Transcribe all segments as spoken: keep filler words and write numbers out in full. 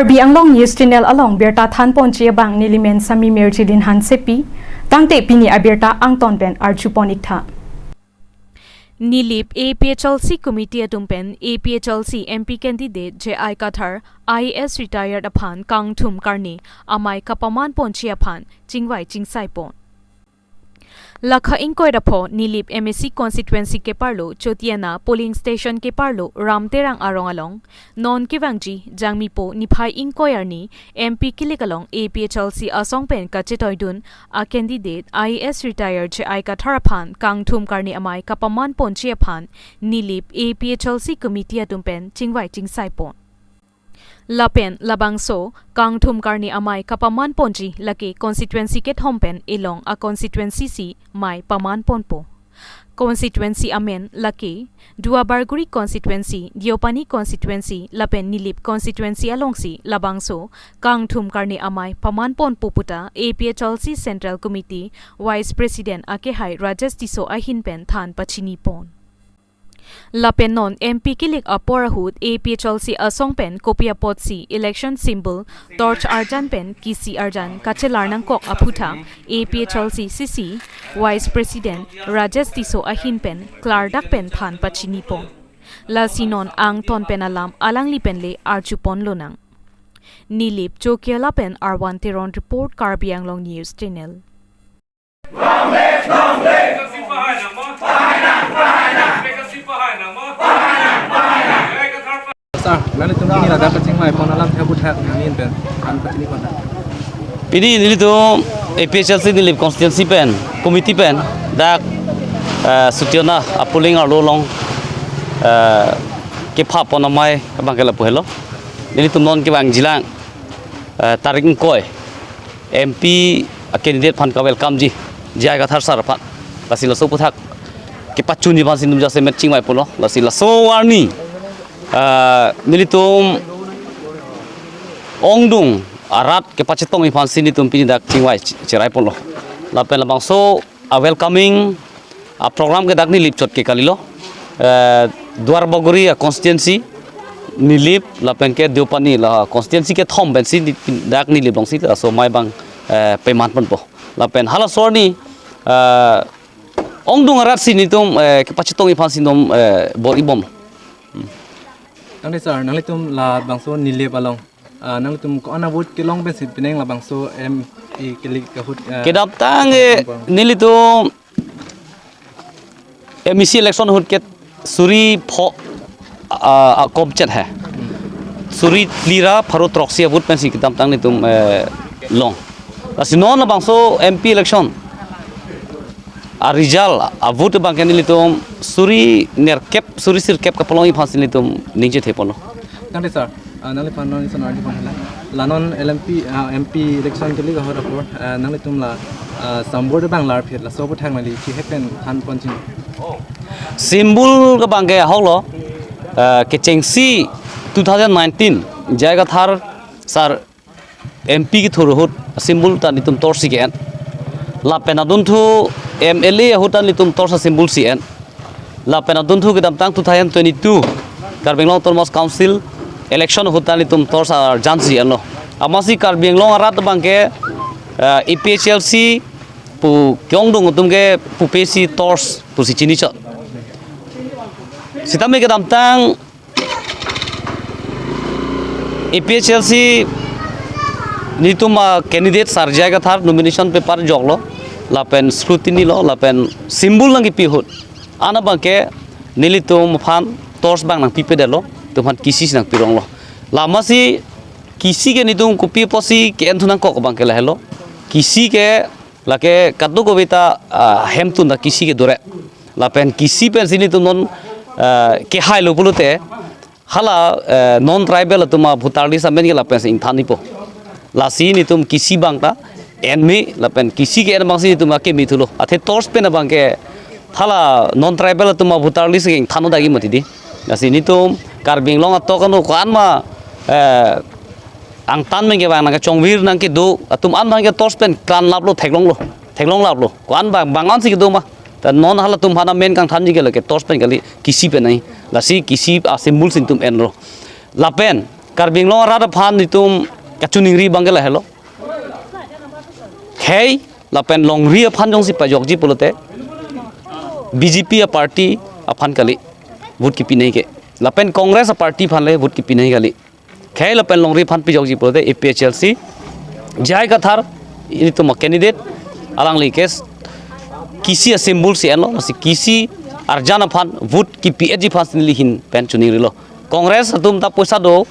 Karbi Anglong News Channel along birta thanponji abang nelimen Sami Mirjilin Hansepi, tangte pini abirta angton pen arjupon iktha. Nilip A P H L C Committee atum pen A P H L C M P candidate J I Kathar, I A S retired aphan kangthum karne amei kapamanponji aphan chingvai chingsaipon. Lakha ingkoi ra pho Nilip M A C constituency keparlo Chotiana polling station keparlo Ram Terang arong along non kevangji Jangmipo niphai ingkoi arni M P kilik along A P H L C asong pen kachetoidun a candidate I A S retired J I Kathar aphan kangthum karne amei kapamanponji aphan Nilip A P H L C committee atum pen chingvai chingsaipon. Lapen labangso kangthum karne amei kapamanponji lake constituency kethom pen elong a constituency si mei pamanponpo. Constituency amen lake Duar Bagori constituency, Deopani constituency lapen Nilip constituency alongsi labangso kangthum karne amei pamanponpo puta A P H L C Central Committee Vice President akehai Rajesh Tisso ahin pen than pachinipon. Lapen non M P kilik apor ahut A P H L C asong pen kopi apotsi election symbol torch arjan pen kisi arjan kachelar nangkok aphuthak A P H L C C C Vice President Rajesh Tisso ahin pen klardak pen than pachinipon. Lasi non angton pen alam alangli pen le arjupon lonang. Nilip Chokihola pen Arwan Teron report, Karbi Anglong News Channel. Sir, nanglitum pini ladak kachingvaipon alam the aphuthak nangli pen than pachinipon. Pini nelitum A P H L C Nilip constituency pen, committee pen dak, eh, Chotiana a polling arlo along, eh, kepamanpon amei abang ke lapu helo. Nelitum non kevangjilang, eh, tarik ingkoi M P a candidate aphan kawelcomeji, J I Kathar sir aphan. Lasi laso aphuthak kepachunji aphansi nelitum jasemet chingvaiponlo. Lasi laso arni, ah, nelitum ongdung arat kepachetongji aphansi nelitum pini dak chingvai chi-, cheraipolo. Lapen labangso a welcoming a program ke dak Nilip chot ke kalilo. Eh, Duar Bagori a constituency, Nilip lapen ke Deopani la constituency kethom pensi ni-, dak Nilip alongsi laso amei abang, eh, pamanponpo. Lapen halaso arni, eh, ongdung arat si nelitum, eh, kepachetongji aphansi nelitum, eh, bor-ibom. Tangte sir, nanglitum labangso Nilip along, ah, nanglitum ko-an a vote kelong pensi pining labangso M P kilik ahut, ah, kedamtang e, kangthum karne nelitum M A C election ahut ke suri pho, ah, ah, komchet he. Suri phli ra pharo throksi a vote pensi kedamtang nelitum, eh, long. Lasi non labangso M P election a result a vote abang ke nelitum suri nerkep, suri sirkep kapalongji aphansi nelitum ningje theponlo. Tangte sir, ah, nangliphan non ison arjupon hela. La non L M P, ah, M P election kilik ahut apor, ah, nanglitum la, ah, symbol abang larphit, laso aphuthak nangli chihek pen thanpon chini. Symbol ke abang ke ahoklo, ah, kechengsi two thousand nineteen J I Kathar sir M P kethur ahut symbol ta nelitum torch si ke-en. Lapen adunthu M L A ahut ta nelitum torch a symbol si en. Lapen adunthu kedamtang two thousand twenty-two Karbi Anglong Autonomous Council election ahut ta nelitum torch arjan si enlo. Amatsi Karbi Anglong arat abang ke, eh, A P H L C pu ke-ongdung atum ke pupe si torch pusi chinichot. Sitame kedamtang A P H L C nelitum a candidate sir J I Kathar nomination paper joklo, lapen scrutiny lo, lapen symbol nangkepi ahut. An abang ke nelitum aphan torch abang nangpipedetlo, nelitum aphan kisi si nangpironglo. Amatsi kisi ke nelitum kopi apotsi ke-enthu nangkok abang ke lahelo. Kisi ke lake kadokave ta, ah, hemtun ta kisi ke dore. Lapen kisi pensi nelitum non, ah, kehailo pulote hala, eh, non tribal atum a voter list amen ke lapensi ingthanjipo. Lasi nelitum kisi abang ta enme lapen kisi ke-en abangsi nelitum akeme thulo. Athe torch pen abang ke hala non tribal atum a voter list ke ingthan-o dagi mati di. Lasi nelitum Karbi Anglong atok ano ko-an ma, eh, angtan pen kevang nangkechongvir nangkedo atum an abang ke torch pen kranlaplo, theklonglo, theklonglaplo. Ko-an abang, bang-an si kedo ma. Ta non halatum aphan amen kangthanji ke lake torch pen kali, kisi pen nai. Lasi kisi a symbol si nelitum enlo. Lapen Karbi Anglong arat aphan itum kachiningri abang ke lahelo. Khei lapen longri aphan jongsi pajokji pulote B J P a party aphan kali vote kipinei ke. Lapen Congress a party aphan le vote kipinei kali. Khei lapen longri aphan pajokji pulote A P H L C, J I Kathar, itum a candidate, alangli ke kisi a symbol si enlo, si kisi arjan aphan vote kipi-etji aphan si neli ahin pen chiningrilo. Congress atum ta poisa do,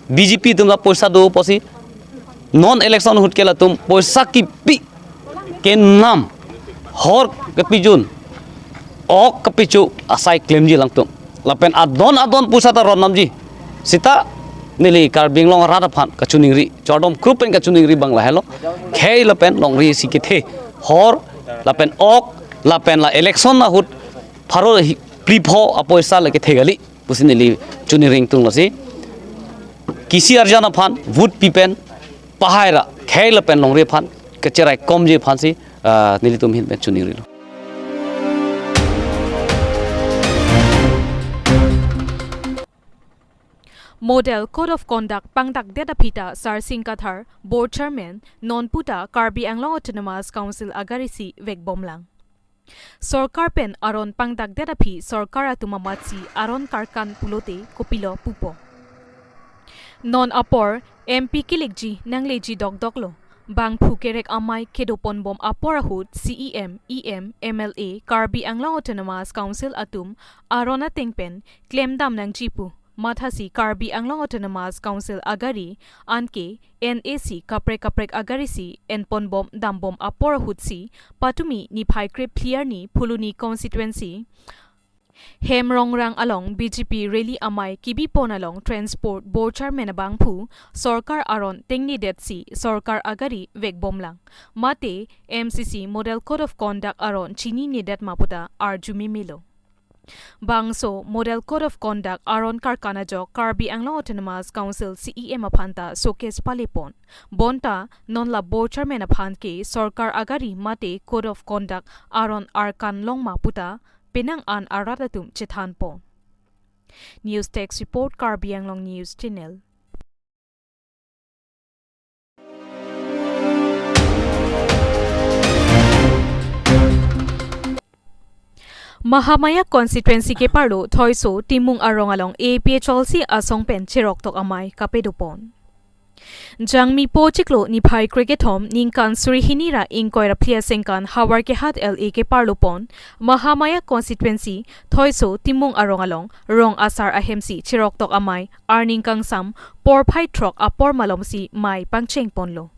B J P atum ta poisa do pusi, non election ahut ke latum poisa kipi kenam, hor kepijun, ok kepichu asai klemji alangtum. Lapen adon adon poisa ta ronnamji. Sita neli Karbi Anglong arat aphan kachiningri, chardom krup pen kachiningri abang lahelo. Khei lapen longri si kethe, hor lapen ok lapen la election ahut pharo hi-, phli pho a poisa le kethe kali pusi neli chiningri ingtung lasi. Kisi arjan aphan vote pi pen pahai ra khei lapen longri aphan kacheraikomji aphan si, ah, nelitum ahin pen chiningrilo. Model Code of Conduct pangdakdet aphi ta Sarsing Kathar, Board Chairman, non puta Karbi Anglong Autonomous Council agari si vekbomlang. Sorkar pen aron pangdakdet aphi sorkar atum amatsi aron karkan pulote kopilo pupo. Non apor M P kelekji nangleji dokdoklo. Bangphu kerek amei kedoponbom apor ahut C E M, E M, M L A, Karbi Anglong Autonomous Council atum aron ateng pen klemdam nangji pu mathasi Karbi Anglong Autonomous Council agari anke N A C kaprek kaprek agari si enponbom dambom apor ahut si patumi niphai krephli arni Phuloni constituency Hemrongrang along B J P rally amei kebipon along Transport Board Chairman abangphu sorkar aron tengnedet si sorkar agari vekbomlang. Mate M C C Model Code of Conduct aron chininedet ma puta arju memelo. Bangso Model Code of Conduct aron karkan ajok Karbi Anglong Autonomous Council C E M aphan ta showcase palepon. Bonta non la Board Chairman aphan ke sorkar agari mate Code of Conduct aron arkan long ma puta penang an arat atum chethanpon. News Desk Report, Karbi Anglong News Channel. Mahamaya constituency keparlo Thoiso Timung arong along A P H L C asong pen cheroktok amei kapadopon. Jangmi po chiklo niphai krekethom ningkan suri hini ra ingkoi ra phli asengkan Howraghat L A keparlopon Mahamaya constituency Thoiso Timung arong along rong asar ahemsi cheroktok amei arni kangsam porphai throk apor malomsi mei pangchengponlo.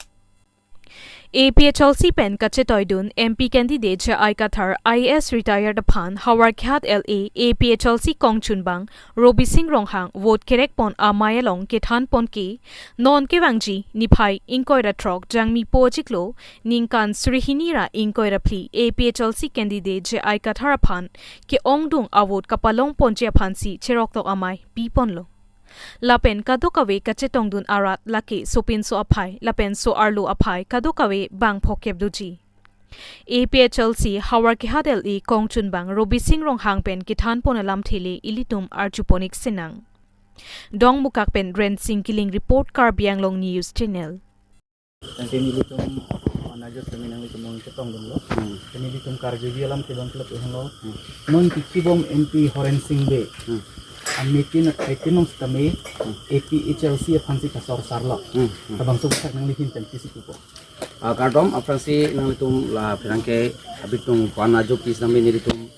A P H L C pen kachetoidun M P candidate J I Kathar I A S retired aphan Howraghat L A A P H L C kongchunbang Robising Ronghang vote kerekpon amei along kethanpon ke non kevangji niphai ingkoi ra throk Jangmi po chiklo ningkan suri hini ra ingkoi ra phli A P H L C candidate J I Kathar aphan ke-ongdung avote kapalongponji aphansi cheroktok amei piponlo. Lapen kadokave kachetongdun arat lake sopinso aphai lapen so-arlo aphai kadokave bang phokep doji. A P H L C Howraghat L A kongchunbang Robising Ronghang pen kethanpon alamthe le ilitum arjupon-ik sinang. Dongmukak pen Rensing Killing report, Karbi Anglong News Channel. Tangte nelitum anajok kami nanglitum nong chetongdunlo. Hmm. Tangte nelitum karjuji alamthe abang klep ihanlo. Hmm. Non kikibom M P Horensing Bey. Hmm. Ametin at kaitin nong setame Hmm. A P H L C aphansi kasorsarlo. Hmm. Hmm. Labangso aputhak nangli ahin pen pisi pupo. Ah, kardom, aphrangsi nanglitum la pherangke abitung pu anajok kis nami nelitum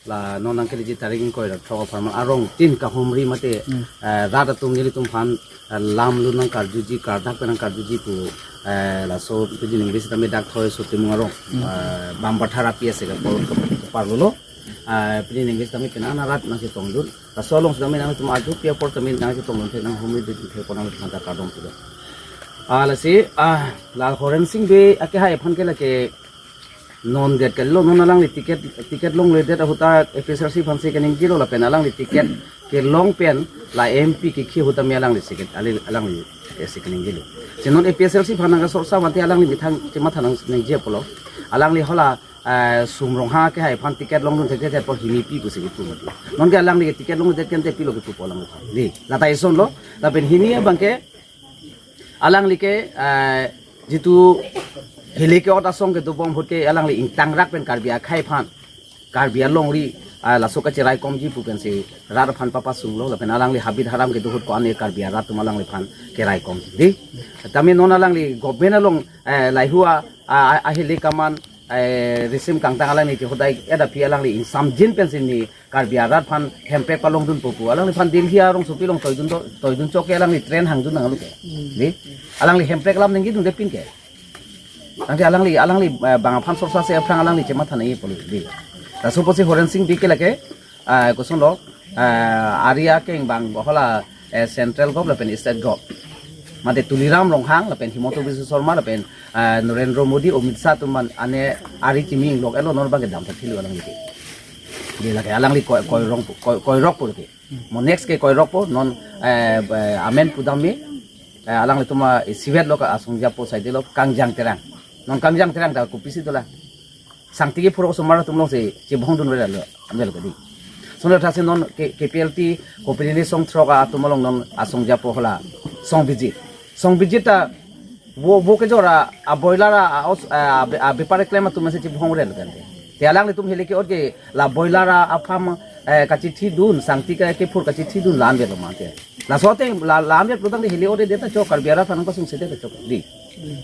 la non nangkeleji tarik ingkoi ra throk apharman arong tin kahumri mate, Hmm. eh, rat atum nelitum aphan, eh, lam lu nangkarjuji, kardak pen nangkarjuji pu, eh, laso pini ningve setame dak Thoiso Timung arong, Hmm. eh, Bambathar api ase kapor, kaparlolo. Eh, pini ningve setame penang arat nangchetongdun. Laso along setame nangtum arjupi apor setame nangchetongdun the, nanghumri dun the pon nangtum ta kardom pulo. Ah, lasi, ah, la Horensing Bey akehai aphan ke lake non det kalilo, non alangli ticket, ticket longledet ahut ta A P H L C aphansi kaningjelo lapen alangli ticket kelong pen la M P kikhi ahut tame alanglisi ke, ali-, alanglisi kaningjelo. Si non A P H L C aphan nangkasorsa mate alangli methang chematha nangji apotlo. Alangli hala eh, Sum Ronghang akehai aphan ticket longdun thekthe apor hini pi pusi kipu mati. Non ke alangli ke ticket longdun thekthe pilo kipupo alangliphan. Dei, lata isonlo, lapen hini abang ke alangli ke, eh, jitu hile ke-ot asong kedobom ahut ke alangli ingtangrak pen Karbi akhei aphan, Karbi alongri, ah, laso kachiraikomji pu pensi rat aphan papasunglo, lapen alangli habit haram kedo ahut ko-an Karbi arat atum alangliphan keraikom. Dei, tame non alangli government along, eh, lahei-hui a, a, a, ahile kaman, eh, risim kangtang alangli ke hodai eda pi alangli ingsamjin pensi ni Karbi arat aphan hemprek palongdunpo pu. Alangliphan Delhi arongsopi along toidun do, toidun chok ke alangli train hangdun nanglo ke. Dei, alangli hemprek alam ningkidunde pin ke. Tangte alangli, alangli, eh, bang aphan sorsa si aphrang alangli chematha nangji pulo. Dei, laso apotsi Horensing Bey ke lake, eh, kosonlo, eh, ari akeng bang hala, eh, central gov lapen state gov, mate Tuliram Ronghang lapen Himanta Biswa Sarma lapen, eh, Narendra Modi, Amit Shah atum aphan ane ari chimi inglok-etlo, non abang ke damthek thilo alangli ke. Dei, lake alangli koi, koirong pu, koi, koirok pu ke. Mo next ke koirokpo, non, eh, eh, amen pudam me, eh, alanglitum a isivet lo ka asong japo side lo Kangjang Terang. Non Kangjang Terang ta kopisi dolang. Sangti kephur osomar atum alongsi chibongdun velo, amel kadi. Sonlo thasi non ke, K P L T, kopilini song throk atum along non asong japo hala song visit. Song visit ta vo, vo kejor a, a boiler a, a, os-, a, a, a bepar keklem atum si chibong relo tangte. Te alanglitum hile ke-ot ke la boiler a, a farm, eh, kachithidun, sangti ke, kephur kachithidun la-an velo mate. Laso ateng la, la-an vet pulotangte hile-ot-edet ta chok Karbi arat aphan nangpasungsedet ta chok. Dei.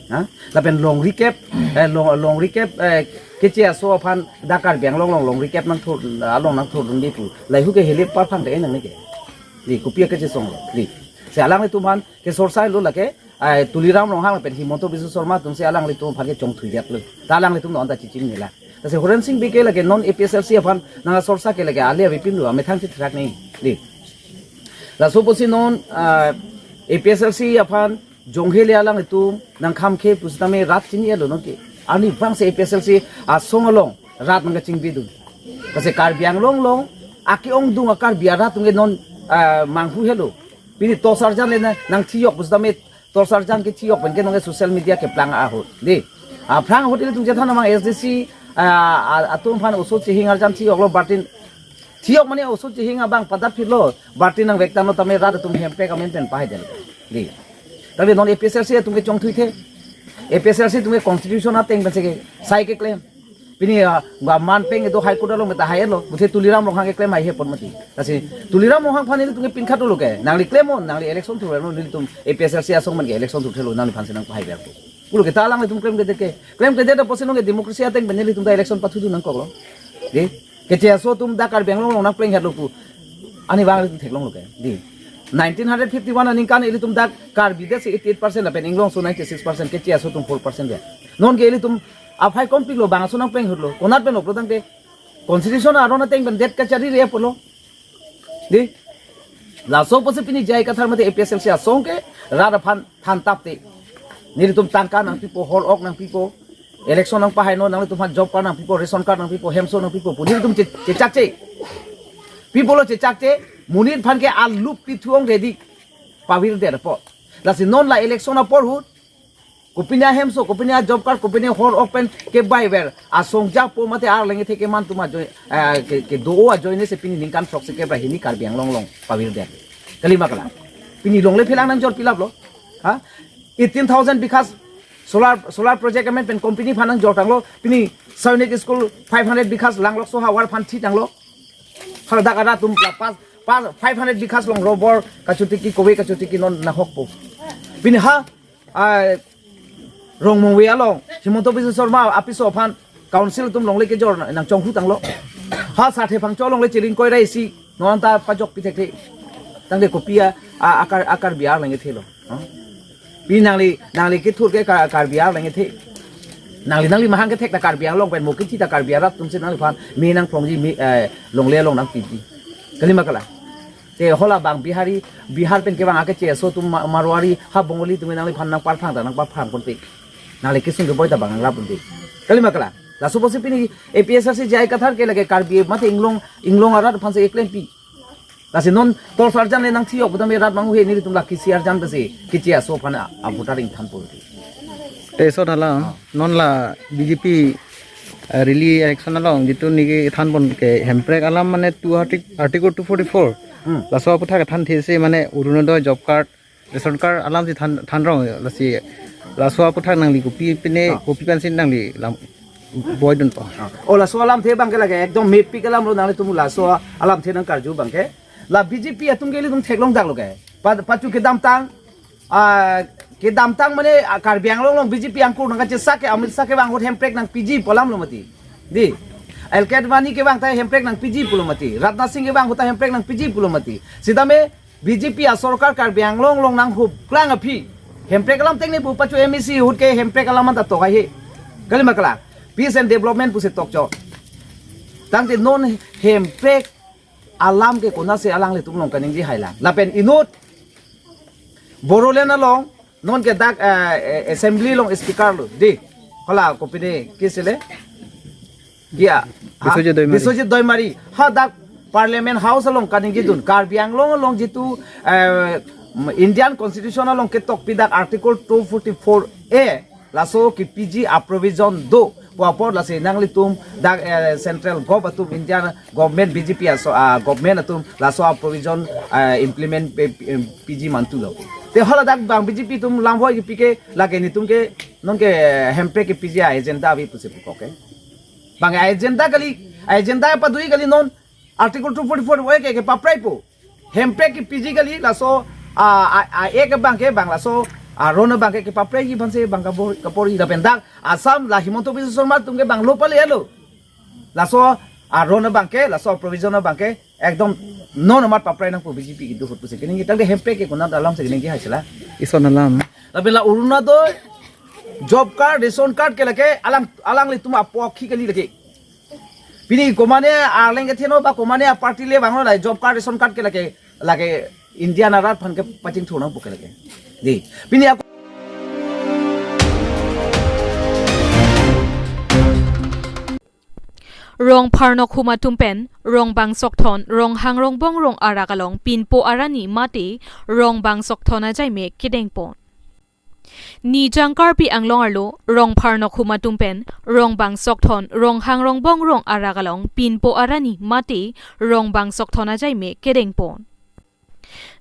Ha? Lapen longri kep, eh, long, longri kep, eh, keche aso aphan dak Karbi Anglong along longri kep nangthur, along nangthurdunde pu. Lahei-hui ke hile apar aphan te enang neke. Dei, kopi akechesonglo. Dei. Si alanglitum aphan kesorsa lo lake, ai, Tuliram Ronghang lapen Himanta Biswa Sarma atumsi alanglitum aphan ke chongthuidetlo. Ta alanglitum non ta chichinine la. Lasi Horensing Bey ke lake non A P H L C aphan nangsorsa ke lake ale avepinlo, amethang chithrak nangji. Dei. Laso apotsi non, ah, A P H L C aphan jonghe le alanglitum nangkhamkhe pusitame rat chini-etlo non ke. Arnivangsi A P H L C asong along rat nangkachingbidun. Lasi Karbi Anglong along ake-ongdung a Karbi arat atum ke non, ah, manghu helo. Pini Torsarjan le na, nangthijok pusitame Torsarjan kethijok pen ke non ke social media keplang ahut. Dei. Aphrang ahut ilitum chethan amang S D C, ah, a, atum aphan oso chihing arjan thijoklo, bartin thijok mane oso chihing abang padat phitlo, bartin nangvek tanglo tame rat atum hemprek amen pen pahaidetlo. Dei. Tame non A P H L C atum ke chongthuithe. A P H L C atum ke constitution ateng pensi ke sai keklem. Pini, ah, gaman peng itu High Court along meta hai lo. Buthe Tuliram Ronghang keklem haihe pon mati. Lasi Tuliram Ronghang aphan ilitum ke pinkhat dolo ke. Nangli klemnon, nangli election thurnon, nelitum A P H L C asong amen ke election thurthelo, nangliphansi nangpahai berpo. Pulo ke ta alanglitum klemkledet ke. Klemkledet apotsi non ke democracy ateng pen nelitum ta election pathudun nangkoklo. Dei. Keche aso atum dak Karbi Anglong along nangplenghetlo pu. Arnivang ilitum theklonglo ke. Dei. Nineteen hundred fifty-one aningkan ilitum dak Karbi det si eighty-eight percent lapen inglong aso ninety-six percent, keche aso atum four percent ya. Non ke ilitum aphai konpiklo, bang aso nangplenghetlo. Konat pen oplo tangte constitution aron ateng pen det kacharire pulo. Dei. Laso apotsi pini J I Kathar mate A P H L C asong ke rat aphan thantap te. Nelitum tangka nangpipo, hor ok nangpipo, election nangpahainon, nanglitum aphan job card nangpipo, ration card nangpipo, hemso nangpipo pu nelitum che, chechakche. Pipolo chechakche, monit aphan ke alup pithu-ong ready. Pavirdet apot. Lasi non la election apor ahut, kopine ahemso, kopine ajob card, kopine hor ok pen kebaiver asong japo mate arleng ethe keman atum ajoine, eh, ke, kedo ajoine si pini ningkan throksi kep ra hini Karbi Anglong along pavirdet. Kalima kala. Pini longle phelang nangjor pilaplo. Ha? Eighteen thousand bighas solar, solar project amen pen company aphan nangjor tanglo. Pini Sainik School five hundred bighas Langlokso havar aphan thi tanglo. Hala dak arat atum la pas, pas five hundred bighas along rubber kachotiki, kove kachotiki non nanghokpo. Pini ha, ah, Rongmongve along Himanta Biswa Sarma apiso aphan council atum longle kejor nangchonghu tanglo. Ha Sarthe Phangcho alongle chiring koira isi non ta pajok pithekthe. Tangte kopi a, a, akar, a Karbi arleng ethelo. Ha? Pi nangli, nangli kethur ke Kar-, Karbi arleng ethe. Nangli, nangli mahang kethek ta Karbi Anglong pen mo kithi ta Karbi arat atumsi nangliphan me nangphlongji, me, eh, longle along nangpiji. Kalima kala. Te hala bang Bihari, Bihar pen kevang akeche aso atum Ma-, Marwari, ha Bengali atum nangliphan nangparphang ta nangparphang ponte. Nangli kesung keboi ta bang nanglap ponte. Kalima kala. Laso apotsi pini A P H L C J I Kathar ke lake Karbi mate inglong, inglong arat aphansi keklempi. Lasi non Torsarjan le nangthijok putame rat manghu he, nelitum la kisi arjan ta si keche aso aphan a, a voter ingthan ponte. Te so dala, non la B J P Ah, rally action along jitu neli thanpon ke hemprek alam mane two artic-, Article two forty-four. Hmm. Laso aputhak thanthe si mane Orunodoi job card, ration card alam si than, thanrong lasi. Laso aputhak nangli kopi pine, ah, kopi pensi nangli lam boidunpo. Ah. O laso alamthe abangke lake ekdom mepik alam lo, nanglitum laso alamthe nangkarju abangke. La B J P atum ke ilitum theklong daklo ke. Pa-, pachu kedamtang, ah, kedamtang mane, ah, Karbi Anglong along B J P angkur nangkachesak ke Amit Shah kevang ahut hemprek nangpiji pu alam lo mati. Dei. L K Advani kevang ta hemprek nangpiji pulo mati. Rajnath Singh kevang ahut ta hemprek nangpiji pulo mati. Sitame B J P asorkar Karbi Anglong along nanghupklang aphi hemprek alam tengne pu pachu M A C ahut ke hemprek alam anta tok hai he. Kalima kala. Peace and development pusi tokchok. Tangte non hemprek alam ke konatsi alanglitum along kaningje hailang. Lapen inut Bodoland along non ke dak, eh, eh, assembly along speaker lo. Dei. Hala kopine ke sele. Dia. Ha? Biswajit Doimari. Biswajit Doimari. Hadak Parliament House along kaningjidun. Karbi Anglong along jitu, eh, Indian Constitution along ketok pidak Article two forty-four A. Laso kepiji aprovision do pu apot lasi nanglitum dak, eh, central gov atum, Indian government, B J P aso, ah, government atum laso aprovision, ah, implement pe-, pe-, piji mantulo. Te hala dak bang B J P atum lamvoi kepi ke lake nelitum ke non ke hemprek kepiji agenda ave pusi pukok ke. Bang agenda kali, agenda padui kali non Article two forty-four A ke, ke paprai po. Hemprek kepiji kali laso, ah, ah, ah, A ke abangke bang laso, ah, aron abangke kepaprai ji aphansi bang kapor-, kapori lapen dak Assam la Himanta Biswa Sarma atum ke bang lo pale lo. Laso aron abangke, laso provision abangke ekdom non amat paprai nangpo B J P kedo ahut pusi. Kaningje tangte hemprek ke konat alam si kaningje hai sela. Ison alam. Lapen la Orunodoi job card, ration card ke lake alang, alanglitum apokhi kali lake. Pini komane arleng ketheno ba komane aparty le vanglo la job card, ration card ke lake, lake India arat aphan kepachingthur nangpo ke lake. Dei. Pini ako Rongphar Nokhum atum pen Rongbang Sokthon, Ronghang, Rongbong, Rong Arak along pinpo arani mate Rongbang Sokthon ajaimek kedengpon. Nijang Karbi Anglong arlo Rongphar Nokhum atum pen Rongbang Sokthon, Ronghang, Rongbong, Rong Arak along pinpo arani mate Rongbang Sokthon ajaimek kedengpon.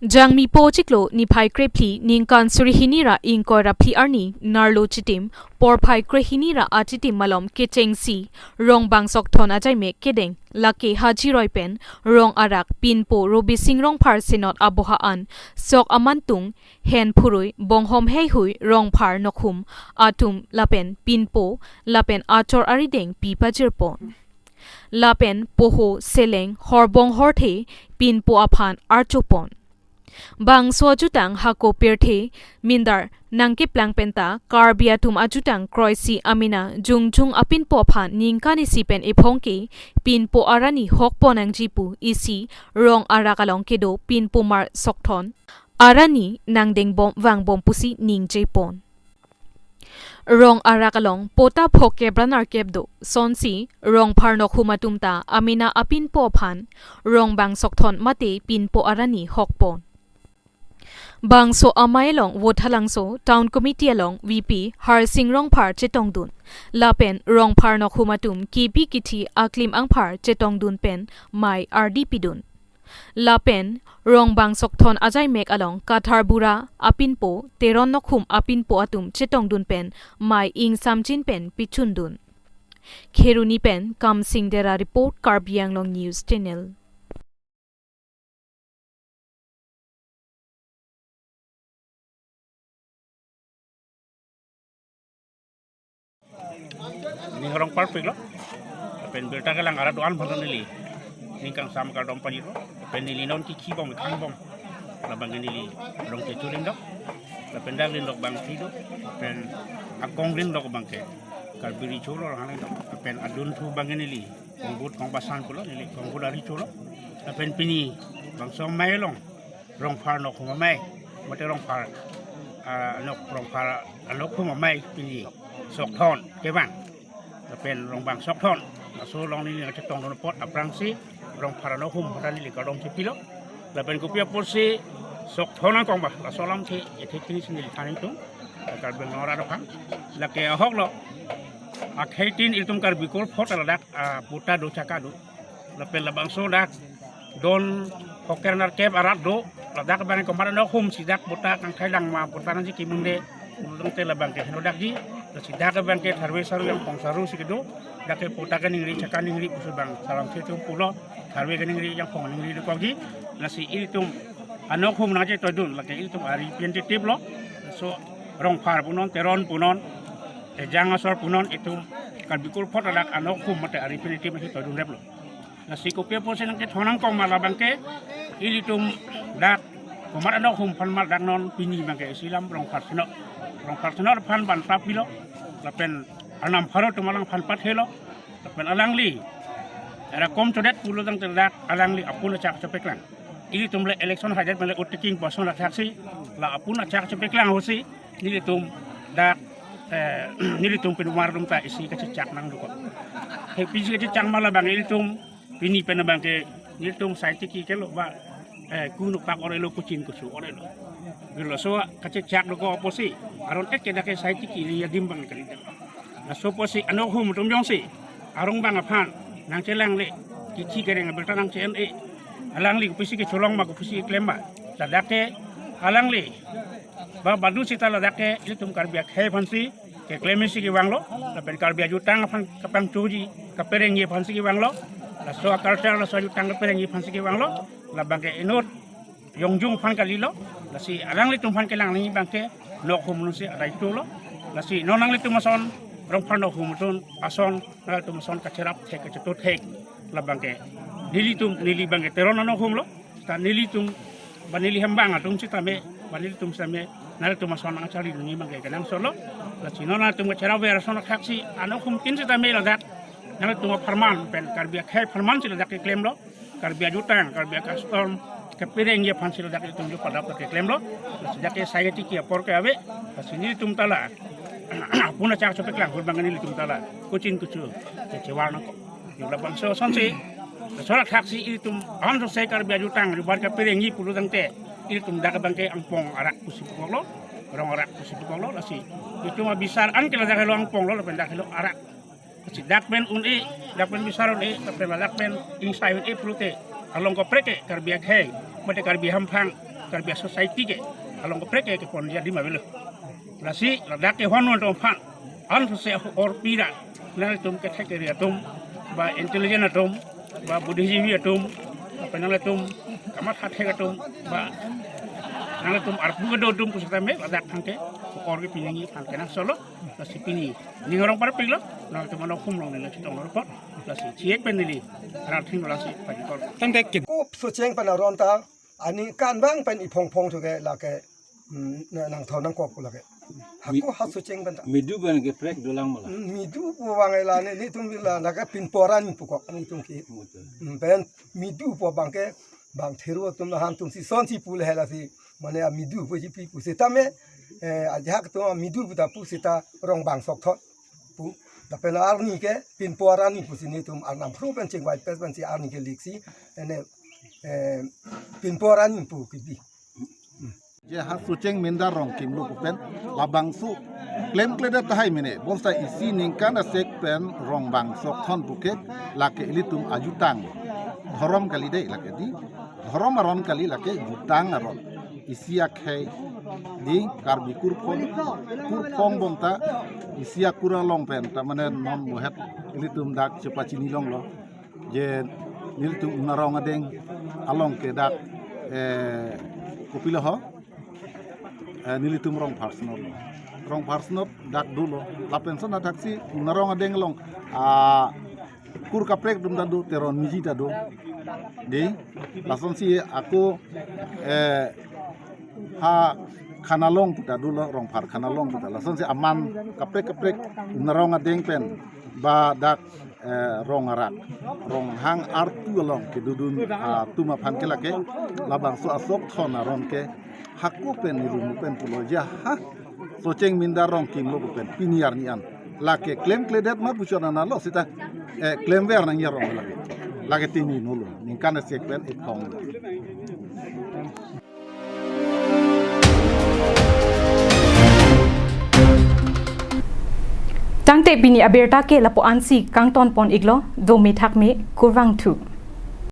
Jangmipo chiklo niphai krephli ningkan suri hini ra ingkoi ra phli arni nerlo chitim porphai krehini ra achitim malom kechengsi Rongbang Sokthon ajaimek kedeng lake Hajiroi pen Rong Arak pinpo Robising Rongphar Senot aboha an sok amantung Hen Phurui, Bonghom Heihui, Rongphar Nokhum atum lapen pinpo lapen achor arideng pi pajirpon. Lapen poho, seleng, horbong horthe pinpo aphan archopon. Bangso ajutang hako pirthe mindar nangkeplang penta Karbi atum ajutang kroisi amena jongjong apinpo aphan ningkan isi pen ephong ke pinpo arani hokpon nangji pu isi Rong Arak along kedo pinpomar Sokthon arani nangdengbom vangbom pusi ningjepon. Rong Arak along pota phokep ra nerkep do sonsi Rongphar Nokhum atum ta amena apinpo aphan Rongbang Sokthon mate pinpo arani hokpon. Bangso amei along Vothatlangso Town Committee along V P Harsing Rongphar chetongdun. Lapen Rongphar Nokhum atum kebi kithi aklim angphar chetongdun pen mei ardi pidun. Lapen Rongbang Sokthon ajaimek along Kathar Bura apinpo, Teron Nokhum apinpo atum chetongdun pen mei ingsamjin pen pichundun. Kheroni pen Kamsing Dera report, Karbi Anglong News Channel. Ning arong parpik lo. Lapen birta kelang arat do-an aphan neli ning kangsam kardom pajirlo. Lapen neli non kikhi bom, khang bom. Labang neli rong kecho lindok. Lapen dak lindok bang thi do. Lapen akong lindok abangke Karbi Riso lo, Ronghang lindok. Lapen adunthu abang neli kongbut kongbasan pulo, neli kongbut ariso lo. Lapen pini bangso amei along Rongphar Nokhum amei, mate Rongphar, ah, Nok, Rongphar Nokhum amei pini Sokthon kevang. Lapen Rongbang Sokthon, laso along neli nangchetongdun apot aphrangsi Rongphar Nokhum aphan neli kardom chepilo. Lapen kopi apotsi Sokthon angkong ba, laso alamthe ethe kini si neli than ingtung, Karbi Anglong arat aphan. Lake ahok lo. Akhei tin itum Karbi Kurpho ta ladak, ah, patta do, chaka do. Lapen labangso dak don hoker nerkep arat do, ladak abang komat anokhum si dak patta kangthai lang ma patta nangji kimunde, pulo tangte labang ke heno dakji, lasi dak abang ke tharve saru, jangphong saru si kedo, dak ke patta kaningri, chaka ningri pusi bang salam si itum pulo, tharve kaningri, jangphong ningri dokokji, lasi ilitum anokhum nangchetoidun, lake ilitum a representative lo, laso Rongphar punon, Teron punon, Ejang asor punon itum Karbi Kurpho ta dak anokhum mate a representative si toidun replo. Lasi kopi apotsi nangkethon nangkok ma labang ke ilitum dak komat anokhum aphan ma dak non pini abang ke isi alam Rongphar Sino. Rongphar Sino aphan banta pilo. Lapen Arnam pharo atum alangphan pathelo. Lapen alangli era kom chodet pulo tangte dak alangli apun achak chopeklang. Ilitum le election haidet mele vote taking pu ason athaksi la apun achak chopeklang ahutsi nelitum dak, eh, nelitum penumar atum ta isi kachechak nangdokok. He pisi kachechak ma labang ilitum pini pen abang ke nelitum sai tiki kelo ba, eh, kunuk pak orelo, kuchin kuchu orelo. Gelo so kachechak dokok apotsi aron ek ke dak ke sai tiki ri adim abang kali dak. Laso apotsi anokhum atum jongsi arong abang aphan nangchelangle, kithi kereng abirta nangche-en-e, alangli kopisi kecholong ma, kopisi keklem ma, ladak ke alangli ba badu sita ladak ke ilitum Karbi akhei aphansi keklem isi kevanglo, lapen Karbi ajutang aphan kapangchoji kaperengji aphansi kevanglo, laso a-culture laso ajutang kaperengji aphansi kevanglo, labang ke inut jongjung aphan kalilo, lasi alanglitum aphan kelang nangji abang ke nokhum atum si adai tulo, lasi non nanglitum ason, Rongphar nokhum atum ason, nanglitum ason kacherap thek, kachetu thek, labang ke nelitum, neli abang ke Teron anokhum lo, ta nelitum, ba neli hem abang atum sitame, ba nelitum sitame, nanglitum ason nangchari nangji abang ke kenangsot lo, lasi non nanglitum kacherapver ason athaksi anokhum tin sitame ladak, nanglitum apharman pen Karbi akhei apharman si ladak keklemlo. Karbi ajutang, Karbi a-custom keperengji aphansi ladak itum jo padap ta keklemlo. Lasi dak ke sai tiki apor ke ave. Lasi nelitum ta la apun achak chopeklang ahut abang nelitum ta la kuchin kuchu kechevar nangkok. Yo labangso asonsi, laso athaksi itum ansose Karbi ajutang jobar keperengji pulo tangte ilitum dak abang ke angpong arak pusi pukoklo, rong arak pusi pukoklo. Lasi itum abisar an ke ladak helo angpong lo, lapen dak helo arak. Si dak pen un-e, dak pen bisar un-e, dak pen ladak pen ingsai un-e pulote along kaprek ke Karbi akhei, mate Karbi hamphang, Karbi society ke along kaprek ke keponji adim avelo. Lasi ladak ke hon non atum aphan ansose ahorpi ra, nanglitum kethek kere atum, ba intelligent atum, ba buddhijeevi atum, ba nanglitum kamatha thek atum, ba nanglitum arpu kedo atum pusitame ladak thangke orpi nangji aphan kenangsot lo. Lasi pini ning arong parpiklo, nangtum anokhum along neli chetong lo apot, lasi chek pen neli rat thing lasi padi kol. Tangte ke- Kup Socheng pen aron ta aningkan abang pen iphong phong thuke lake, hmm, na- nangthon nangkok lake. Hako ha Socheng pen ta. Midu pen keprek dolang mala. Hmm, midu pu abang la ne, netum la lake pinpo arni pukok netum ke. Mutu. Hmm, pen midu pu abang ke bang theru atum lahan atum si sonsi pu le lasi mane amidu pu ji pi pu sitame, eh, ajahak atum amidu pu ta pu sita rong bang sok thot pu. Lapen arni ke pinpo arni pusi netum Arnam phro pen chingvai pes pensi arni ke liksi, ene, eh, pinpo arni pu kibi. Je ha Socheng Mindar Rongkimlo pu pen labangso klemkledet tahai mene, bonta isi ningkan asek pen rong bang sok thon pu ke lake ilitum ajutang. Dhorom kali dei lake di. Dhorom aron kali, lake jutang aron. Isi akhei di Karbi kurphong, kurphong bonta isi akur along pen, ta mane non bohet ilitum dak chepachini longlo. Je nelitum Unarong Adeng along ke dak, eh, kopilo ho, eh, nelitum Rongphar Senot. Rongphar Senot dak dolo. Lapen son athaksi Unarong Adeng along, ah, kur kaprek atum ta do, Teron Miji ta do. Di, lasonsi ako, eh, ha Khanalong pu ta dolo, Rongphar Khanalong pu ta. Lasonsi aman kaprek kaprek Unarong Adeng pen ba dak, eh, rong arak, rong hang artu along kedodun, ah, atum aphan ke lake labangso asok thon aron ke hako pen nirum pen pulo ja ha Socheng Mindar Rongkimlo pu pen pini arni an lake klemkledet ma puchot analo sita, eh, klemver nangji arong lake. Lake tini nolo ningkan asek pen iphong. Ante pini abirta ke lapu-ansi kangton pon iklo, dome thakme, kurvangthu.